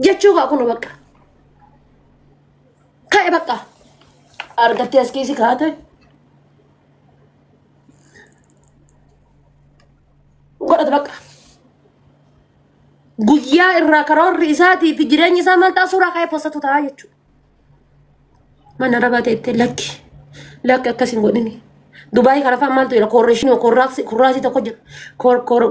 Jechuu kaa kunu bakka. Ka'e bakka. Argattee as keessi kaate. Godhate bakka. Guyyaa irraa karoorri isaatii fi jireenyi isaa maal ta'a suuraa ka'ee postatu ta'a jechuudha. Mana arabaa teettee lakki lakki akkas hin godhini. Dubaayii kana fa'aa maaltu jira? Koorreeshinii korraasii kurraasii tokko jira.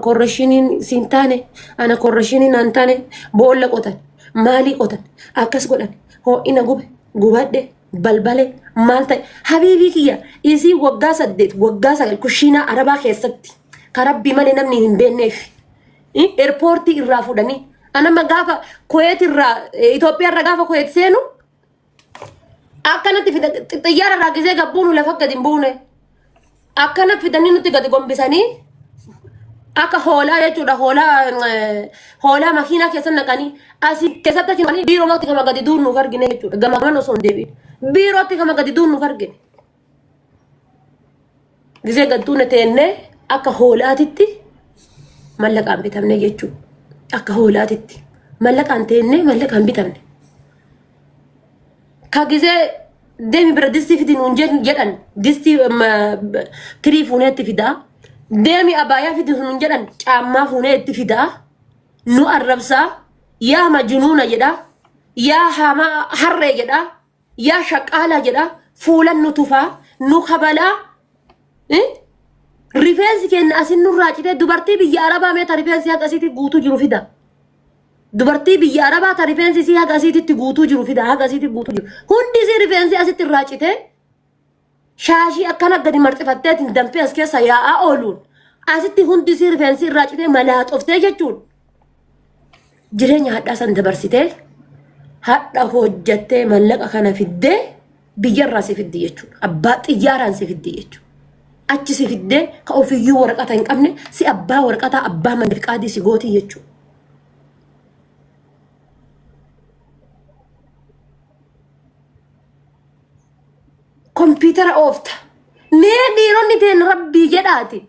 Koorreeshiniin siin taane ana koorreeshiniin naan taane boolla qotan maalii qotan akkas godhan ho'ina gube gubadhe balbale maal ta'e habiibii kiyya isii waggaa 8 waggaa 9 kushiinaa arabaa keessatti ka rabbii malee namni hin beekneef eerpoortii irraa fudhanii anama gaafa Kuweet irraa Itoophiyaa irraa gaafa Kuweet seenu akkanatti fidan xiyyaara irraa gisee gabbuunu lafa gadi hin buune akkana fidanii nutti gadi gombisanii akka hoolaa jechuudha hoolaa hoolaa makiinaa keessa naqanii asii keessatti achi naqanii biirootti kama gadi duunnuuf argine jechuudha gama gaman osoo hin deebiin biirootti kama gadi duunnuuf argine. Gisee gadduuna teennee akka hoolaatitti mallaqaan bitamne jechuudha. Akka hoolaatitti mallaqaan teennee mallaqaan bitamne. Ka gisee deemi bira distii fidi nuun jedhan distii tirii fuunee itti fidaa. Deemi abaayaa fidi nuun jedhan caammaa fuunee itti fidaa. Nu arrabsaa yaa majunuuna jedhaa yaa hamaa harree jedhaa. Yaa shaqaalaa jedha fuulan nu tufaa nu kabalaa eh? Rifeensi keenya asin nurraa citee dubartii biyya arabaa mee ta rifeensi haga asiitti guutuu jiru fida. Dubartii biyya arabaa ta rifeensi isii haga asiititti guutuu jiru fida haga asiitti guutuu jiru. Hundi isii rifeensi asitti irraa citee shaashii akkana gadi marxifatteetiin danfee as keessa yaa'aa ooluun asitti hundi isii rifeensi irraa citee malaaxoftee jechuun jireenya hadhaa san dabarsitee hadha hojjattee mallaqa kana fiddee biyyarraa si fiddi jechuudha. Abbaa xiyyaaraan si fiddi jechuudha. Achi si fiddee ka ofiyyuu waraqata hin qabne si abbaa waraqataa abbaa mandiqaadii si gootii jechuudha. Kompiitara oofta. Mee dhiironni teen rabbii jedhaati.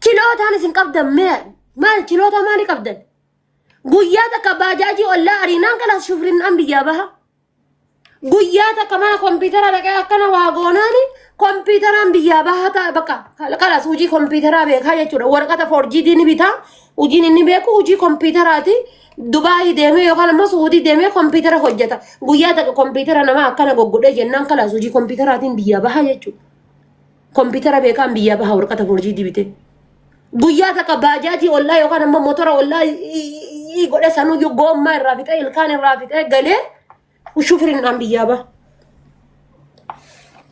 Chilootaan isin qabdan mee maal chilootaa maalii qabdan? Guyyaa takka baajaajii ollaa ariinaan kalaas shufrinnaan biyyaa baha. Guyyaa takka mana kompiitara dhaqee akkana waa goonaani kompiitaraan biyyaa baha ta'a bakka kalaas hojii kompiitaraa beekaa jechuudha. Waraqata foorjiitii ni bitaa. Hojiin inni beeku hojii kompiitaraati. Dubaayii deemee yookaan ammoo Suudii deemee kompiitara hojjeta. Guyyaa takka kompiitara namaa akkana goggodhee jennaan kalaas hojii kompiitaraatiin biyyaa baha jechuudha. Kompiitara beekaan biyyaa baha waraqata foorjiitii bitee. Guyyaa takka baajaajii ollaa yookaan ammoo motora ollaa godhe sanuyyuu goommaa irraa fixee ilkaan irraa fixee galee shufiriin biyyaa baha.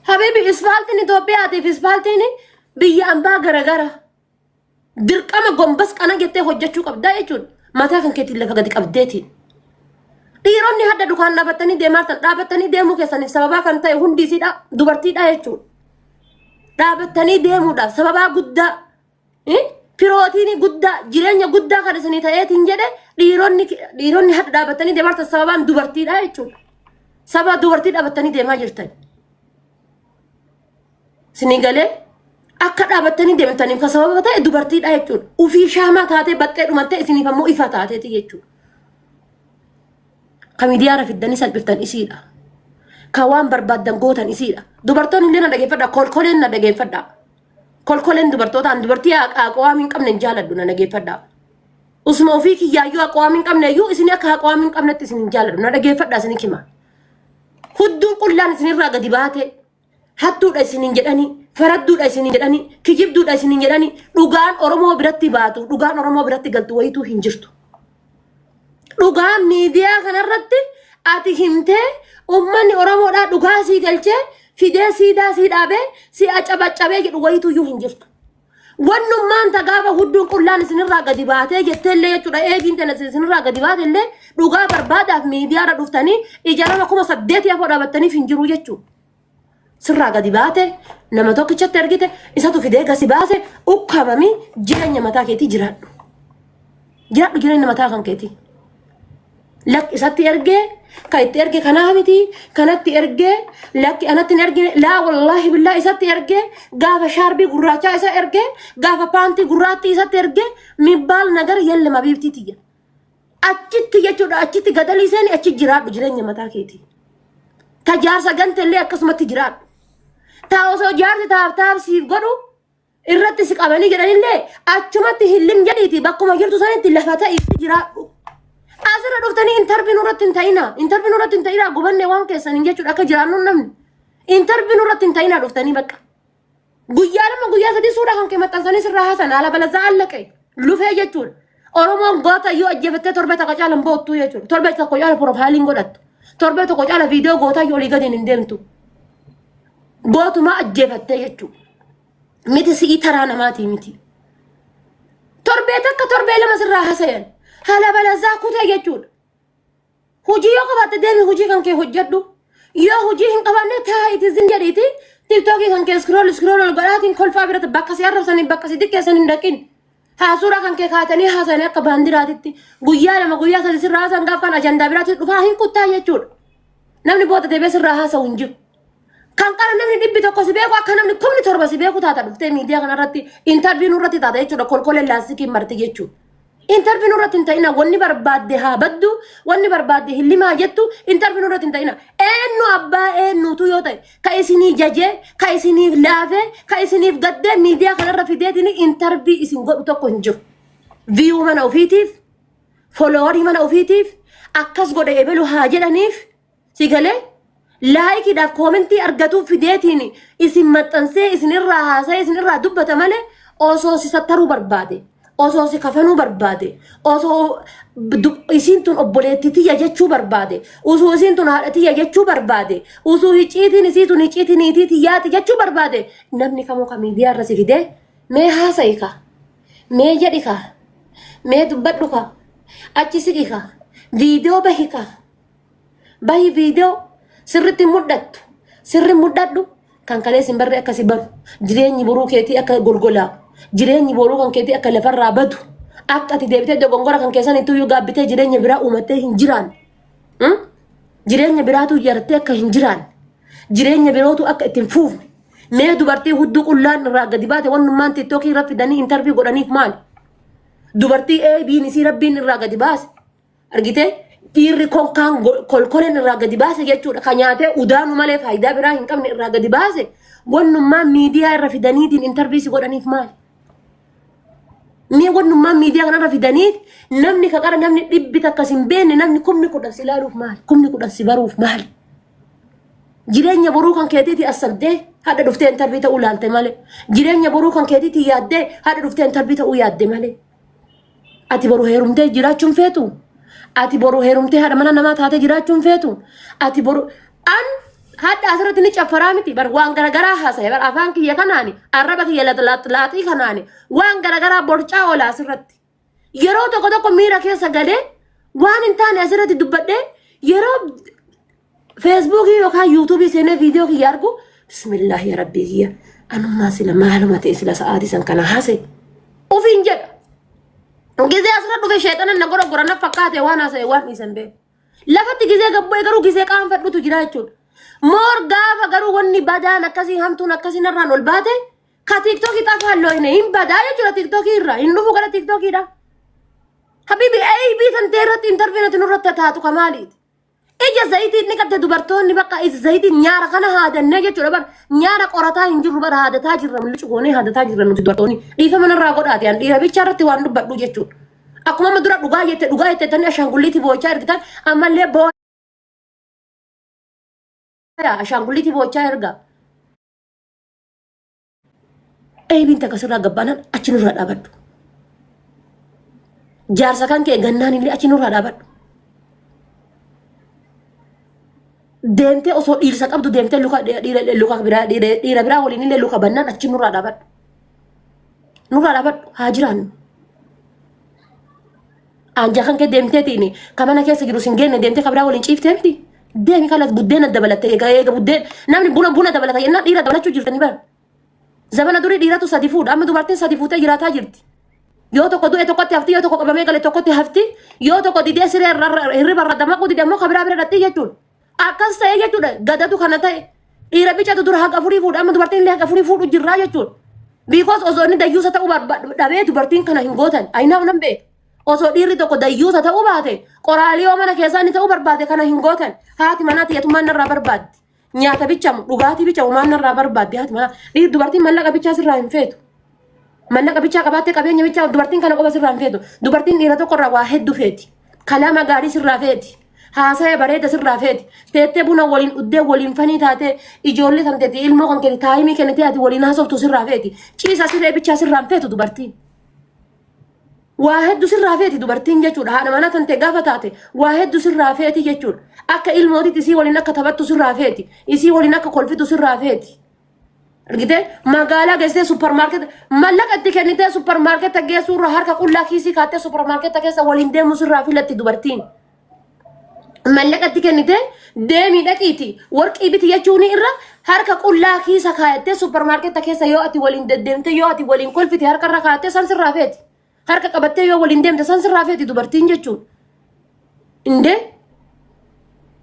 Habibi ispaaltiin Itoophiyaatiif ispaaltiin biyya ambaa garagara. Dirqama gombas qana jettee hojjechuu qabdaa jechuun mataa kan keetiin lafa gadi qabdeetiin. Dhiironni hadda dukaan dhaabattanii deemaa jirtan dhaabattanii deemuu keessaniif sababaa kan ta'e hundi isiidha dubartiidha jechuudha. Dhaabattanii deemuudhaaf sababaa guddaa pirootiinii guddaa jireenya guddaa kan isinii ta'eetiin jedhe dhiironni dhiironni hadda dhaabattanii deemaa jirtan sababaan dubartiidha jechuudha. Sababa dubartii dhaabattanii deemaa jirtan. Isinii galee akka dhaabattanii deemtaniif kan sababa ta'e dubartiidha jechuudha. Ufii shaamaa taatee baxxee dhumattee isiniif ammoo ifa taateeti jechuudha. Ka miidiyaarra fiddanii salphiftan isiidha. Ka waan barbaaddan gootan isiidha. Dubartoonni illee na dhageeffadha. Kolkoleen na dhageeffadha. Kolkoleen dubartoota an dubartii aqwaam hin qabne hin jaaladhu na dhageeffadha. Usuma ofii kiyyaayyuu aqwaam hin qabne iyyuu isin akka aqwaam hin qabnetti isin hin jaaladhu na dhageeffadha isin hima. Hudduun qullaan isinirraa gadi baate hattuudha isiniin jedhanii faradduudha isiniin jedhanii kijibduudha isiniin jedhanii dhugaan Oromoo biratti baatu dhugaan Oromoo biratti galtu wayituu hin jirtu. Dhugaan miidiyaa kanarratti ati himtee uummanni Oromoodhaa dhugaa sii galchee fidee siidaa sii dhaabee si acabacabee jedhu wayituyyuu hin jirtu. Wannummaan ta gaafa hudduun qullaan isinirraa gadi baatee jetteellee jechuudha eegiin tana isinirraa gadi baatellee dhugaa barbaadaaf miidiyaarra dhuftanii ija nama 8000 afoo dhaabattaniif hin jiru jechuudha. Sirraa gadi baate nama tokkichatti ergite isatu fidee gasi baase ukkaamamii jireenya mataa keetii jiraadhu. Jiraadhu jireenya mataa kan keetii. Lakki isatti ergee kan itti erge kanaa miti kanatti ergee lakki anatti hin ergine laa wallaahi billaa isatti ergee gaafa shaarbii gurraachaa isa ergee gaafa paantii gurraattii isatti ergee mibbaal nagar yelle mabiibtii tiyya. Achitti jechuudha achitti gadalii seeni achi jiraadhu jireenya mataa keetii. Ta jaarsa gante illee akkasumatti jiraadhu. Ta osoo jaarsi taaf taaf siif godhu irratti si qabanii jedhanillee achumatti hillim jedhiiti bakkuma jirtu sanitti lafa ta'iitti jiraadhu. Asirra dhuftanii intarvii nurratti hin ta'ina. Intarvii nurratti hin ta'ina gubanne waan keessaniin jechuudha akka jiraannu namni. Intarvii nurratti hin ta'ina dhuftanii bakka. Guyyaa 2 guyyaa 3 suuraa kan kee maxxansanii sirraa haasan haala balazaa allaqe lufee jechuudha. Oromoon goota yoo ajjeefattee torbee tokko caala hin boottuu jechuudha. Torbee tokko caala piroofaayiliin godhattu. Torbee tokko caala viidiyoo gootaa yoo olii gadiin hin deemtu. Gootumaa ajjeefattee jechuudha. Miti si'ii taraa namaatii miti. Torbee takka torbee 2 sirraa hasayan. Haala balazaa kutee jechuudha. Hojii yoo qabaatte deemi hojii kan kee hojjedhu. Yoo hojii hin qabaanne taa'iiti zin jedhiiti tiktookii kan kee scroll scroll ol godhaatiin kolfaa biratti bakka si arrabsanii bakka si xiqqeessan hin dhaqin. Haa suuraa kan kee kaatanii haasanii akka baandiraatitti guyyaa 2 guyyaa 3 sirraa haasan gaaf kan ajandaa biraatti dhufaa hin kuttaa jechuudha. Namni booda deebi'ee sirraa haasa'u hin jiru. Kan qara namni 100 si beeku akka namni 7,000 si beeku taata dhuftee miidiyaa kanarratti intarviin irratti taata jechuudha kolkoleen laastikiin marti jechuudha. Intarviin irratti hin ta'ina wanni barbaadde haa baddu wanni barbaadde hin limaa jettu intarviin irratti hin ta'ina. Eenyu abbaa eenyutu yoo ta'e ka isinii jajee ka isiniif laafee ka isiniif gaddee miidiyaa kanarra fideetiin intarvii isin godhu tokko hin jiru. Viyuu mana ofiitiif foloowarii mana ofiitiif akkas godhe ebelu haa jedhaniif si galee laayikiidhaaf koomentii argatuu fideetiin isin maxxansee isinirraa haasa'ee isinirraa dubbata malee osoo si sattaruu barbaade osoo si kafanuu barbaade osoo isiin tun obboleettii tiyya jechuu barbaade osoo isiin tun haadha tiyya jechuu barbaade osoo hicciitiin isii tun hicciitii niitii tiyyaati jechuu barbaade namni kamuu ka miidiyaa irra si fidee mee haasa'i ka mee jedhi ka mee dubbadhu ka achi siqi ka viidiyoo bahi ka Bahi viidiyoo sirritti mudhattu sirri mudhadhu kan kalee sin barre akka si baru jireenyi boruu keetii akka golgolaa'u jireenyi boruu kan keetii akka lafarraa badu akka ati deebitee dogongora kan keessan itti iyyuu gaabbitee jireenya biraa uumattee hin jiraanne. Hmm? Jireenya biraatu ijaartee akka hin jiraanne jireenya birootu akka ittiin fuufne mee dubartii hudduu qullaan irraa gadi baate wannummaan tiktokii irra fidanii intarvii godhaniif maali? Dubartii eebiin isii rabbiin irraa gadi baase Argitee dhiirri konkaan kolkoleen irraa gadi baase jechuudha. Ka nyaatee udaanu malee faayidaa biraa hin qabne irraa gadi baase wannummaa miidiyaa irra fidaniitiin intarvii si godhaniif maali? Mee wannummaa miidiyaa kanarra fidanii namni ka qara namni 100 si hin beekne namni 10,000 si ilaaluuf maali? 10,000 si baruuf maali? Jireenya boruu kan keetiitii assabdee hadha dhuftee intarvii ta'uu laalte malee. Jireenya boruu kan keetiitii yaaddee hadha dhuftee intarvii ta'uu yaadde malee. Ati boru heerumtee jiraachuun feetu? Ati boru heerumtee haadha mana namaa taatee jiraachuun feetu? Ati boru an hadha asirratti ni caffaraa miti bar waan garagaraa haasa'e bar afaan kiyya kanaani arraba kiyya laaxii kanaani waan garagaraa borcaa oola asirratti. Yeroo tokko tokko miira keessa galee waan hin taane asirratti dubbadhee yeroo feesbuukii yookaan yuutuubii seenee viidiyoo kiyya argu bismillaahi ya rabbii kiyya anummaa sila maaluma ta'e sila sa'aatii san kana haase ofiin jedha. Gizee asirra dhufe sheexana na gorogora na fakkaate waan haasa'e waan dhiisan beeku. Lafatti gizee gabbu'e garuu gizee qaanfadhutu jira jechuudha. Moor gaafa garuu wanni badaan akkasii hamtuun akkasii narraan ol baate ka tiiktookii xafaan looyne hin badaa jechuudha tiiktookii irraa hin dhufu gara tiiktookiidha. Habibi aybii tantee irratti intarviin ati nurratti taatu ka maaliiti? Ija zayitiin dhiqatte dubartoonni bakka ija zayitiin nyaara kana haadannee jechuudha bar nyaara qorataa hin jirru bar haadataa jirra mul'icu goonee haadataa jirra nuti dubartoonni dhiifama narraa godhaati an dhiira bichaa irratti waan dubbadhu jechuudha. Akkuma amma dura dhugaa jette dhugaa jette tani ashaangulliitii boo'ichaa ergitan ammallee boo'a ashaangulliitii boo'ichaa erga. Eebiin takka sirraa gabbaanaan achi nurraa dhaabadhu. Jaarsa kan kee gannaan illee achi nurraa dhaabadhu. Deemtee osoo dhiirsa qabdu deemtee luka dhiira luka biraa dhiira biraa waliin illee luka bannaan achi nurraa dhaabadhu. Nurraa dhaabadhu haa jiraannu. Anjaa kan kee deemteetiin ka mana keessa jiru sin geenne deemtee ka biraa waliin ciiftee miti. Deemi kalas buddeena dabalatte eega eega buddeen namni buna buna dabalata jennaan dhiira dabalachuu jirtanii bara. Zamana durii dhiiratu sadi fuudha amma dubartiin sadi fuutee jiraataa jirti. Yoo tokko du'e tokkotti hafti yoo tokko qabamee gale tokkotti hafti yoo tokko didee siree irra hirriba irra dammaquu dide ammoo ka biraa bira dhaqxii jechuudha. Akkas ta'e jechuudha gadatu kana ta'e dhiira bicatu dura haqa afurii fuudha amma dubartiin illee haqa afurii fuudhu jirraa jechuudha. Because osoo inni dayyuusa ta'uu dhabee dubartiin kana hin gootan. Ayinaaf nan beeka. Osoo dhiirri tokko dayyuusa ta'uu baate qoraaliyoo mana keessaa inni ta'uu barbaade kana hin gootan. Haati manaa tiyyatummaan narraa barbaaddi. Nyaata bichamu dhugaatii bichamu maal narraa barbaaddi haati manaa. Dhiir dubartiin mallaqa bichaa sirraa hin feetu. Mallaqa bichaa qabaattee qabeenya bichaa dubartiin kana qofa sirraa hin feetu. Dubartiin dhiira tokko irraa waa hedduu feeti. Kalaama gaarii sirraa feeti. Haasaya bareeda sirraa feeti. Teettee buna waliin dhuddee waliin fanii taatee ijoollee kan teeti ilmoo kan keeti taayimii kennitee ati waliin haasoftu sirraa feeti. Ciisa siree bichaa sirraa hin feetu dubartiin. Waa hedduu sirraa feeti dubartiin jechuudha. Haadha manaa kan ta'e gaafa taate waa hedduu sirraa feeti jechuudha. Akka ilmootitti isii waliin akka taphattu sirraa feeti. Isii waliin akka kolfitu sirraa feeti. Argitee magaalaa geessitee supparmaarkeeta mallaqa itti kennitee supparmaarkeeta geessuu irra harka qullaa kiisii kaattee supparmaarkeeta keessa waliin deemuu sirraa filatti dubartiin. Mallaqa itti kennitee deemii dhaqiiti warqii biti jechuun irra harka qullaa kiisa kaayattee supparmaarkeeta keessa yoo ati waliin deddeemtee yoo ati waliin kolfite harka irra kaayattee san sirraa feeti. Harka qabattee yoo waliin deemte san sirraa feeti dubartiin jechuun. Indee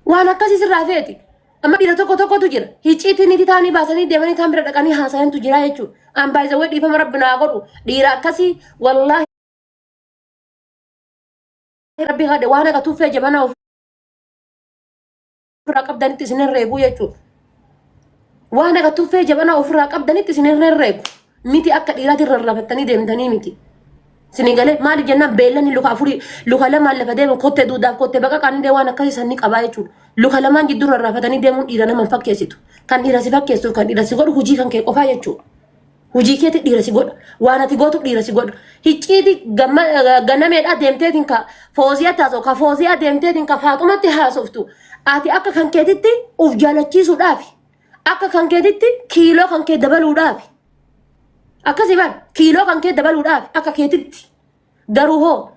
waan akkasii sirraa feeti. Amma dhiira tokko tokkotu jira. Hicciitii niitii taanii baasanii deemanii taan bira dhaqanii haasayantu jira jechuudha. An baay'isawwee dhiifama rabbi naa godhu. Dhiira akkasii wallaahi rabbi haadhe waan akka tuffee jabanaa ofirraa qabdanitti isin hin reebu jechuudha. Waan akka tuffee jabanaa ofirraa qabdanitti isin hin reebu. Miti akka dhiiraatti rarrafattanii deemtanii miti. Isin galee maaliif jennaan beellanni luka afurii luka lamaan lafa deemu kottee duudaaf kottee baqa qaanillee waan akkasii sanni qabaa jechuudha. Luka lamaan jidduu rarrafatanii deemuun dhiira nama hin fakkeessitu. Kan dhiira si fakkeessuuf kan dhiira si godhu hojii kan kee qofaa jechuudha. Hojii keeti dhiira si godha. Waan ati gootu dhiira si godha. Hicciiti ganameedhaa deemteetiin ka fooziyaa taasoo ka fooziyaa deemteetiin ka faaxumatti haasoftu. Ati akka kan keetitti uf jaalachiisuudhaafi. Akka kan keetitti kiiloo kan kee dabaluudhaafi. Akkasii bar kiiloo kan kee dabaluudhaaf akka keetitti. Garuu hoo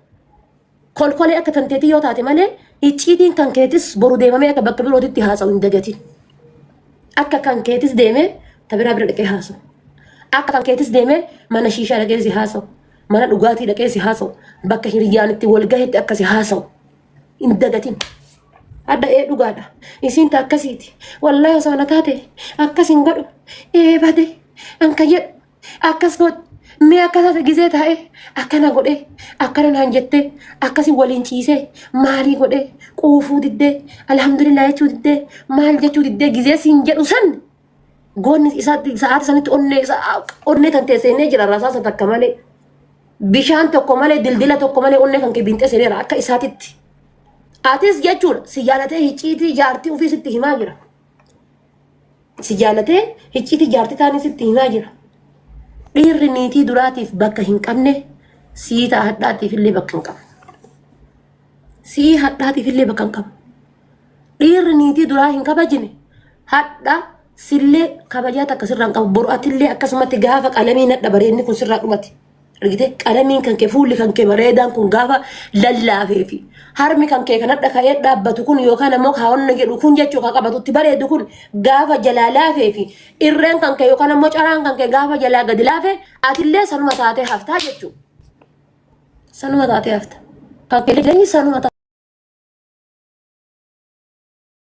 kolkolee akka tanteetii yoo taate malee icciitiin kan keetis boru deemamee akka bakka birootitti haasa'u hin dagatin. Akka kan keetis deemee ta biraa bira dhaqee haasa'u. Akka kan keetis deemee mana shiishaa dhaqee si haasa'u. Mana dhugaatii dhaqee si haasa'u. Bakka hiriyyaan itti wal gahetti akka si haasa'u. Hin dagatin. Adda ee dhugaadha. Isiin ta akkasiiti. Wallaahi osoo na taate akkas hin godhu. Ee bade an kan jedhu akkas godhu. Mee akka taate gizee taa'e akkana godhee akkana naan jettee akkasi waliin ciisee maalii godhee quufuu diddee alhamdulillah jechuu diddee maal jechuu diddee gizee siin jedhu san goonni isaatti sa'aati sanitti onnee isaa onnee tan teesseenee jira rasaasa takka malee bishaan tokko malee dildila tokko malee onnee kan kee binxee seeneera akka isaatitti. Atis jechuudha si jaalatee hicciitii jaartii ofii sitti himaa jira. Si jaalatee hicciitii jaartii taanii sitti himaa jira. Dhiirri niitii duraatiif bakka hin qabne sii ta'a hadhaatiif illee bakka hin qabu. Sii hadhaatiif illee bakka hin qabu. Dhiirri niitii duraa hin kabajne hadha sillee kabajaa takka sirraa hin qabu. Boru atillee akkasumatti gaafa qalamiin hadha bareedni kun sirraa dhumate. Argite qalamiin kan kee fuulli kan kee bareedaan kun gaafa lallaafee fi harmi kan kee kan hadha ka'ee dhaabbatu kun yookaan ammoo kaawwanna jedhu kun jechuu kan qabatutti bareedu kun gaafa jalaa laafee fi irreen kan kee yookaan ammoo caraan kan kee gaafa jalaa gadi laafe atillee sanuma taatee haftaa jechuudha. Sanuma taatee hafta. Kan kee jireenyi sanuma ta'a.